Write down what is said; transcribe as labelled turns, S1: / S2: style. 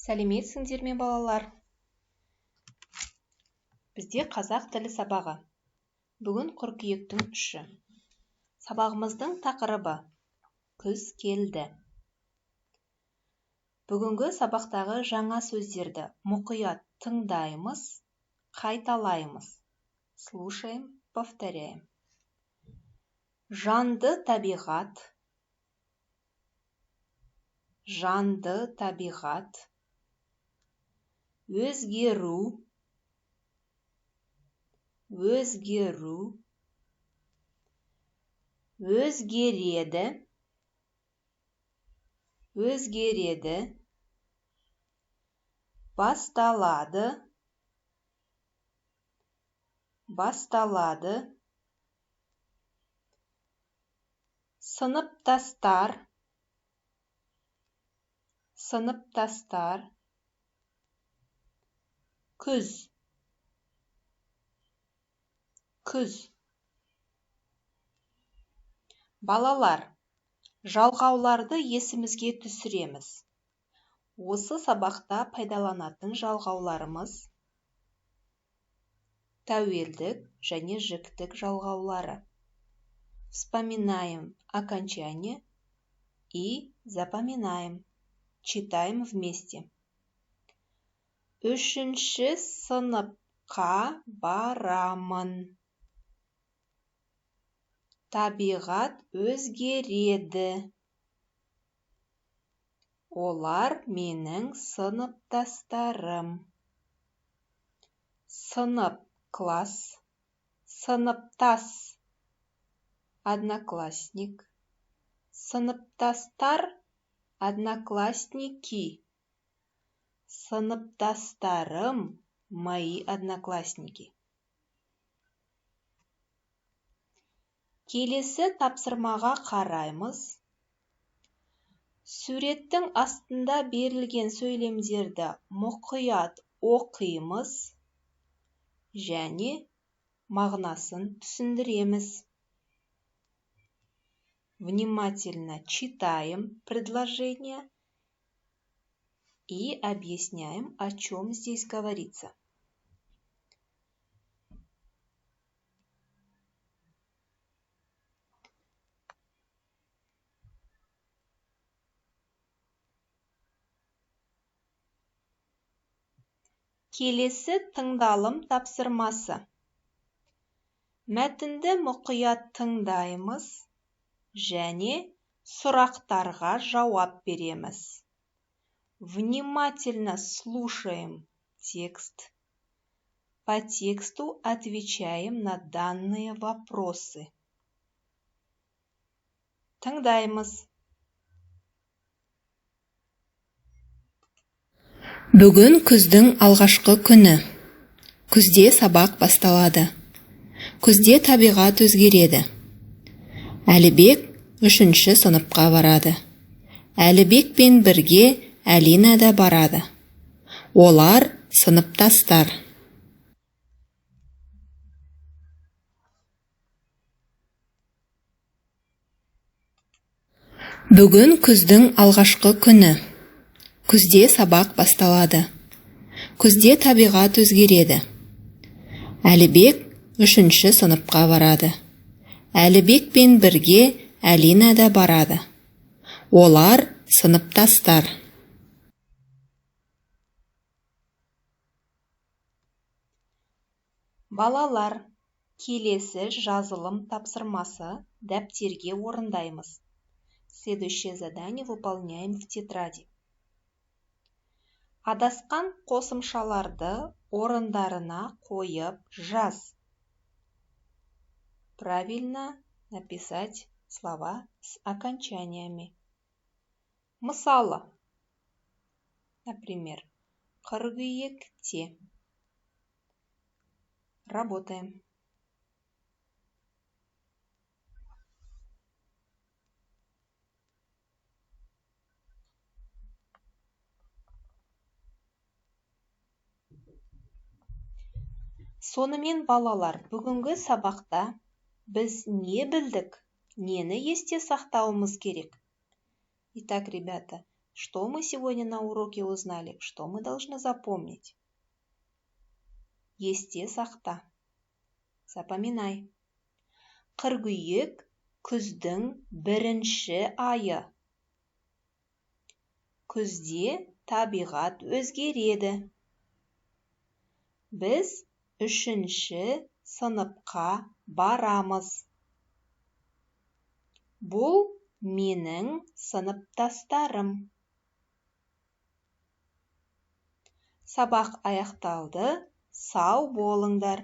S1: Сәлеметсіңдер ме, балалар? Бізде қазақ тілі сабағы. Бүгін қыркүйектің 3-і. Сабағымыздың тақырыбы күз келді. Бүгінгі сабақтағы жаңа сөздерді мұқият тыңдаймыз, қайталаймыз. Слушаем, повторяем. Жанды табиғат, жанды табиғат, өзгеру, өзгеру, өзгереді, өзгереді, басталады, басталады, сыныптастар, сыныптастар, күз, күз. Балалар, жалғауларды есімізге түсіреміз. Осы сабақта пайдаланатын жалғауларымыз тәуелдік және жіктік жалғаулары. Вспоминаем окончание и запоминаем. Читаем вместе. Үшінші сыныпқа барамын. Табиғат өзгереді. Олар менің сыныптастарым. Сынып класс, сыныптас одноклассник, сыныптастар одноклассники, сыныптастарым мои одноклассники. Келесі тапсырмаға қараймыз. Суреттің астында берілген сөйлемдерді мұқият оқимыз және мағынасын түсіндіреміз. Внимательно читаем предложение и объясняем, о чем здесь говорится. Келесі тыңдалым тапсырмасы. Мәтінді мұқият тыңдаймыз және сұрақтарға жауап береміз. Внимательно слушаем текст. По тексту отвечаем на данные вопросы. Тыңдаймыз.
S2: Бүгін күздің алғашқы күні. Күзде сабақ басталады. Күзде табиғат өзгереді. Әлібек 3-ші сыныпқа барады. Әлібекпен бірге Әлина да барады. Олар сыныптастар. Бүгін күздің алғашқы күні. Күзде сабақ басталады. Күзде табиғат өзгереді. Әлібек 3-ші сыныпқа барады. Әлібекпен бірге Әлина да барады. Олар сыныптастар.
S1: Балалар, келесі жазылым тапсырмасы дәптерге орындаймыз. Следующее задание выполняем в тетради. Адасқан қосымшаларды орындарына қойып жаз. Правильно написать слова с окончаниями. Мысалы, например, қыркүйекте. Работаем. Сонымен, балалар, бүгінгі сабақта біз не білдік, нені есте сақтауымыз керек? Итак, ребята, Что мы сегодня на уроке узнали? Что мы должны запомнить? Есте сақта. Запоминай. Қыркүйек – күздің бірінші айы. Күзде табиғат өзгереді. Біз үшінші сыныпқа барамыз. Бұл менің сыныптастарым. Сабақ аяқталды. Сау болыңдар.